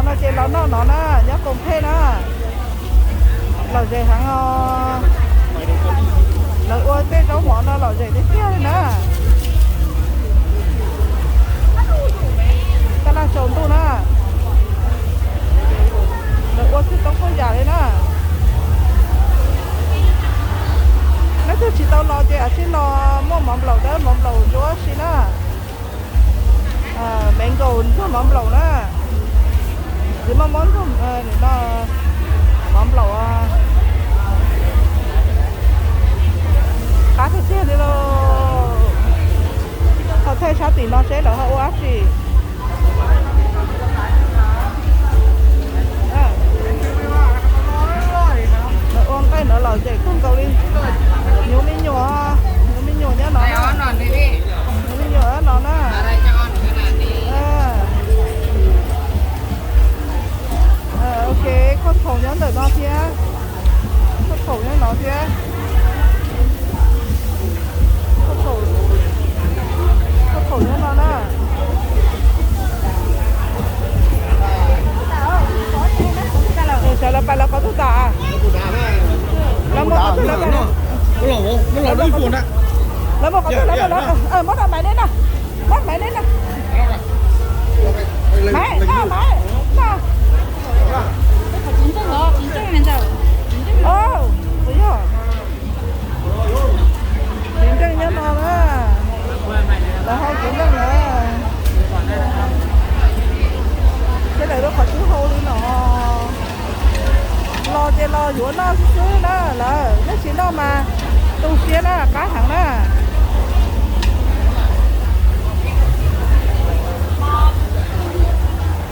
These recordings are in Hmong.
No ces los noj no na, nyob Koos Pheej na. Lom zem heev os. Lawv ua tej zaub mov no lom zem tiag tiag li na. Taj laj tsaus ntuj na. Lawv ua txhij toob txhua yam li na. Leej twg tsis tau los ces cia li los muaj mov nplaum dawb mov nplaum ntsuab si na. Me nkaus ntxuag mov nplaum na. Txiv muaj muab ntxuag no mov nplaum. Qab tiag tiag li lauj. Ho thaij sab tim no seb lawv ho ua dab tsi. Lawv ua nqaij no lom zem kawg nkaus li. Nyuj me nyuam, nyuj me nyuam nyob no na. Nyuj me nyuam no na. Ok, koj thaum nyob ntawm no thiab. Koj thaum nyob no thiab. Koj thaum nyob no na. Sawv lawv pais lawv qhov twg tas? Lawv mus qhov twg lawv pais? Lawv mus qhov twg lawv pais lawv? Muab rau Maiv neb na. Muab Maiv neb na. Maiv, noj Maiv, noj. Txiv ntseej nyob no na. Lawv hau txiv ntseej na. Seb lawv lub qhov twb hau li no. Los ces los yuav noj xwb xwb na lawm, nej tsis noj mas tu siab na, qab heev na.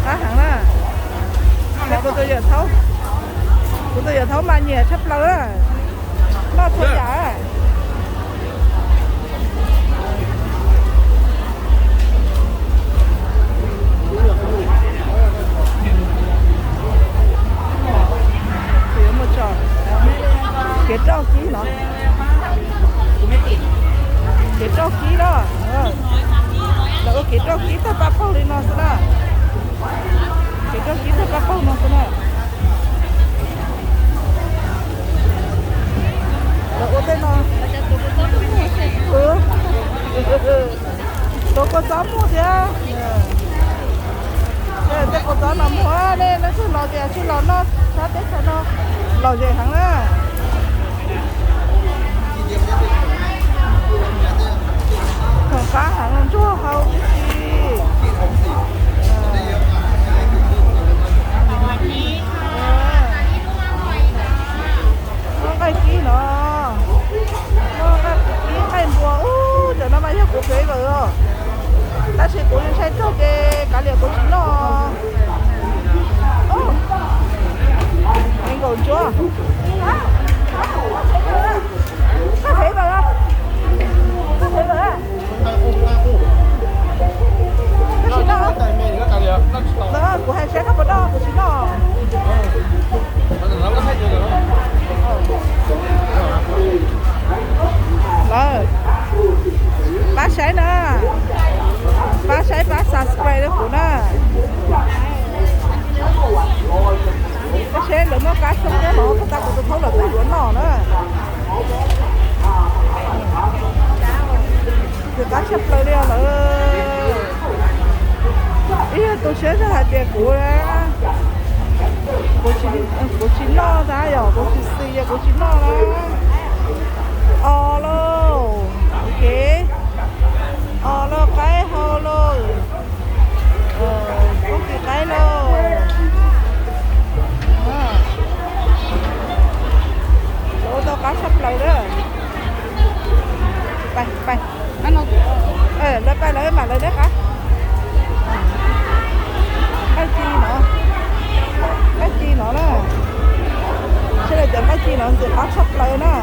Qab heev na. Kuv tus yawm thaub, kuv tus yawm thaub mas nyiam tshaj plaws na. Noj txhua yam. Kev roj kib no, kev roj kib na. Lawv ua kev roj kib tawg paj paug li no xwb na. Kev roj kib tawg paj paug no xwb na. Lawv ua tej no. Tuav kua txob muag thiab. Tej kua txob no muag, nej leej twg los ces cia li los noj sab teb chaws no, lom zem heev na. Khoom qab heev, ntsuag hau tib si. Muaj nqaij kib no, muaj nqaij kib nqaij npua, ub, cov no mas yog kuv favourite os. Tab sis kuv ntshai tsawg ces kav liam kuv tsis noj. Me nkaus ntsuab. Koj favourite, koj favourite. Koj tsis noj. Kuv hais saib koj puas noj, kuv tsis noj. Lawv, pab saib na, pab saib pab subscribe rau kuv na. Pab saib lawv muaj kab xyoob thiab los, kuv tas kuv tus thaub lawm twb yuav noj na. Tus qab tshaj plaws li os lawm. Ib yog tu siab zog hais tias kuv, kuv tsis noj tab, yog kuv tsis xis ces kuv tsis noj na. Os lauj, ok. Os lauj, qaib hau lauj. Koob kis qaib lauj. Lawv ua tau qab tshaj plaws lawm. Pais, pais. Lawv pais lawv mam lawv neb qab. Nqaij ci no, nqaij ci no na. Seb lawv cov nqaij ci no ntxim qab tshaj plaws na.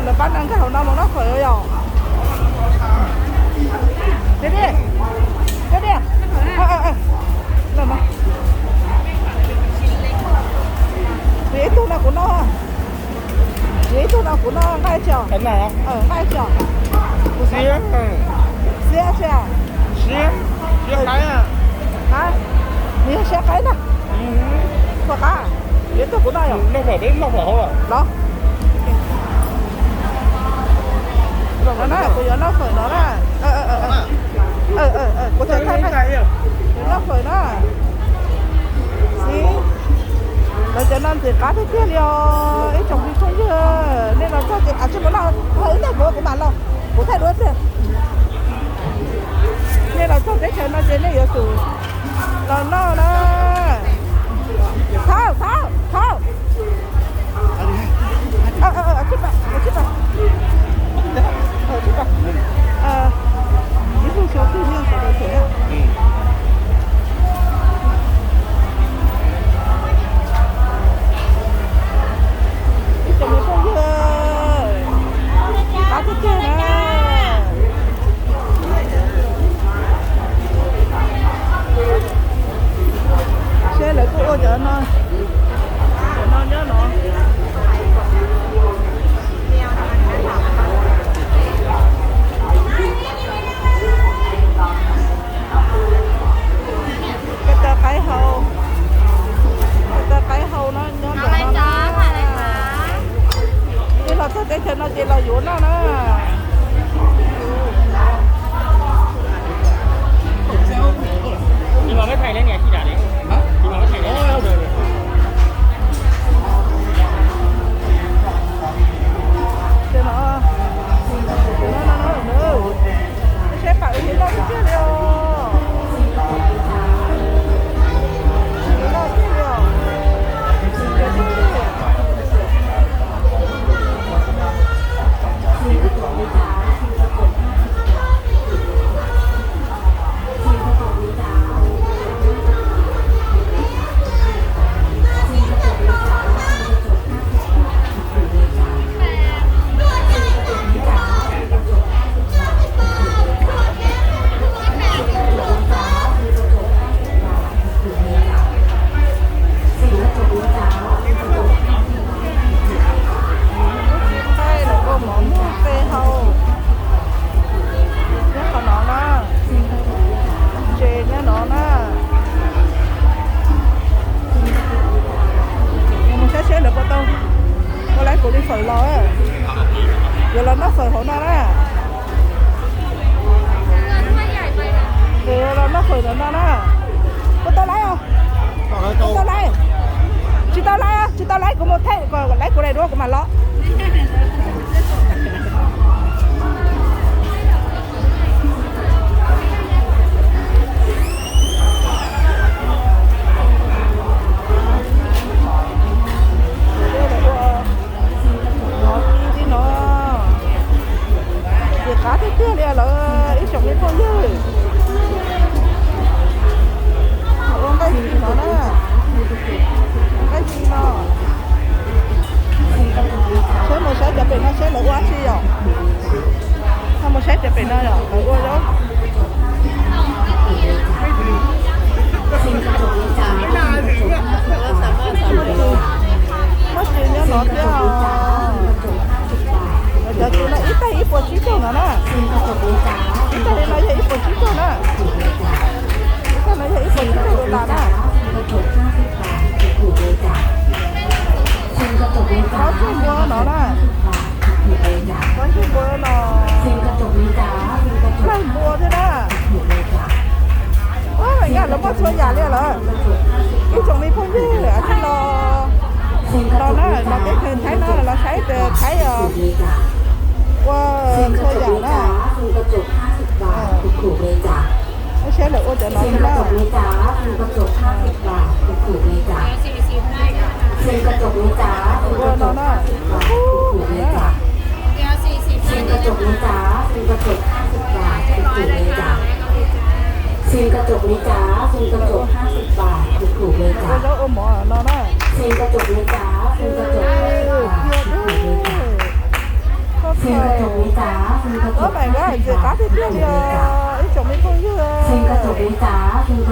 Lawv pab neeg nkag hauv no mus noj qhauv yom. Dib dib, Xiab, xiab, xiab qaib na. Hais, nws yog xiab qaib na. Puas qab? Yuav tuaj kuv noj yom? Los. No na, kuv yuav noj fawm no na. Kuv tseem thaij, yuav noj fawm na. Xib, lawv cov no ntxim qab tiag tiag li os ib tsoom me phooj ywg. Nej los txog ces, a, tsis mus noj, ib pliag kuv, kuv mam los, kuv thaij dua tiag. Nej los txog teb chaws no ces nej yuav tsum los noj na. Thov, thov, thov. Ib tsoom me phooj ywg, qab tiag tiag na. Seb lawv kuj ua cov no, cov no nyob no. Ko taw qaib hau, ko taw qaib hau no nyob ntawm no na. Twb los txog teb chaws no ces los yuav noj na. Saib pam ua li loj tiag tiag li os. Loj tiag li os. Lub txiv qaib los ua mov muag qe hau nyob qhov no na, ntses nyob no na. Mus saib seb lawv puas tau ua lawv kuv li fawm los, yuav los noj fawm hauv no na. Los noj fawm hauv no na. Puas tau lawv os? Puas tau lawv? Tsis tau lawv, tsis tau lawv, kuv mus thaij kom lawv kuv daim duab kuv mam los. Ntxim qab tiag tiag li lawm ib tsoom me phooj ywg. Ua nqaij ci no na, nqaij ci no. Saib mus saib cov pem no saib lawv ua dab tsi yom. Mus saib cov pem no yom, lawv ua dab tsi nyob no thiab. Cov txiv no ib tais ib puas tsib caug no na. Ib tais li no yog ib puas tsib caug na. Ib tais no yog ib puas tsib caug dollar na. Ob tug npua no na. Ob tug npua no, plaub npua thiab na. Ua, nyaj lawv muaj txhua yam li lawm. Ib tsoom me phooj ywg, los, los na, los teb chaws Thaib no los saib tias Thaib ua txhua yam na. Saib lawv ua cov no thiab na. Ua no na. Ua zaub ua mov no na. Ua maim, ntxim qab tiag tiag li os ib tsoom me phooj ywg. Ntxim qab tiag tiag li os.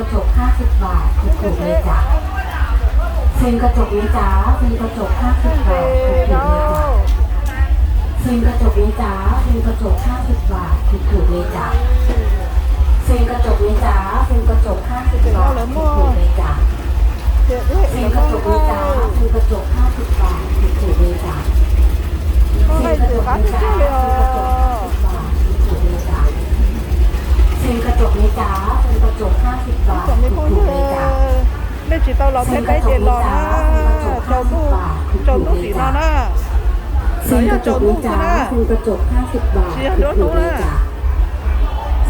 เซ็นกระจกไหมจ๊ะ เซ็นกระจกห้าสิบบาท ถูกๆเลยจ้ะ เซ็นกระจกไหมจ๊ะ เซ็นกระจกห้าสิบบาท ถูกๆเลยจ้ะ เซ็นกระจกไหมจ๊ะ เซ็นกระจกห้าสิบบาท ถูกๆเลยจ้ะ เซ็นกระจกไหมจ๊ะ เซ็นกระจกห้าสิบบาท ถูกๆเลยจ้ะ เซ็นกระจกไหมจ๊ะ เซ็นกระจกห้าสิบบาท ถูกๆเลยจ้ะ Nej tsis tau los thiab peb ces los na, tsaus ntuj, tsaus ntuj tim no na. Los yog tsaus ntuj xwb na, tsis yog nruab hnub na.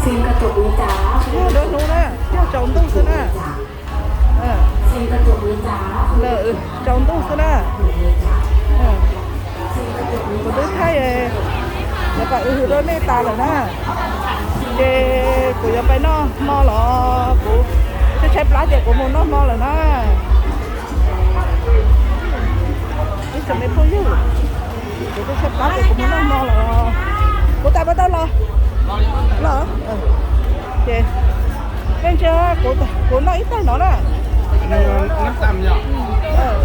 Tsis yog nruab hnub na, yog tsaus ntuj xwb na. Tsaus ntuj xwb na. Kuv twb thaij, kuv pam hwm rau nej tas lawm na. Ces kuv yuav pais noj hmo los kuv tshaib tshaib plab ces kuv mus noj hmo lawm na. Ib tsoom me phooj ywg, kuv twb tshaib plab ces kuv mus noj hmo lawm. Kuv tas pas tau los, los, ces nej ntsia, kuv noj ib tais no na.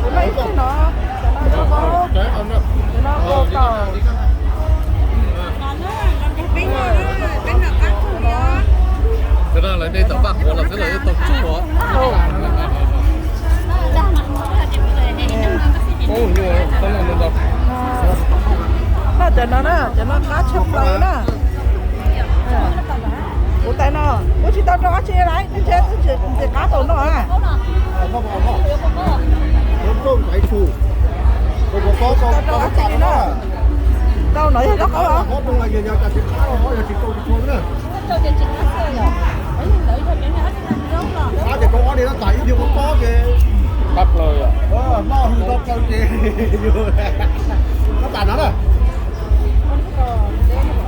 Kuv noj ib tais no, no ua tau. Noj cov no na, cov no qab tshaj plaws na. Kuv tais no kuv tsis tau rau dab tsi lawm, twb ntse qab tau noj. Tsis tau rau dab tsi li na. Rau no yog zaub qaub los?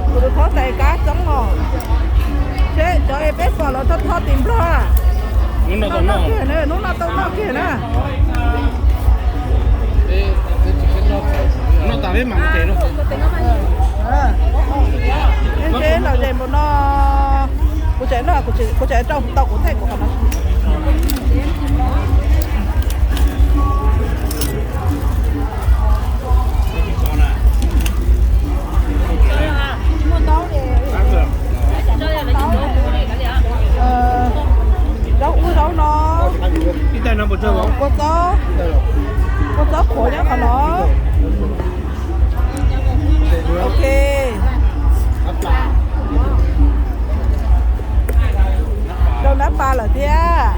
Kuv tus thob tais kab txoob os. Seb cov es peb pom los thob thob tim Nplog. Hnub no tau noj kiag na, hnub no tau noj kiag na. Noj tas peb mam mus tsev no. Ntshe lom zem npaum no. Kuv tseem, kuv tseem rau tau kuv thaij kuv qhov no. Zaub ub zaub no, kua txob, kua txob qhuav nyob qhov no. Ok. Rau nab pas lawm thiab.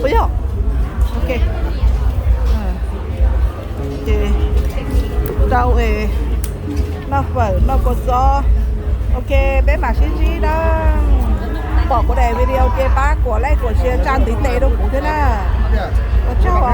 Puas yog? Ok. Ces rau es noj fawm noj kua txob. Ok, peb mam sib ntsib na. Pom kuv daim video ces pab kuam like kuam share tsa ntiv tes rau kuv thiab na. Ua tsaug.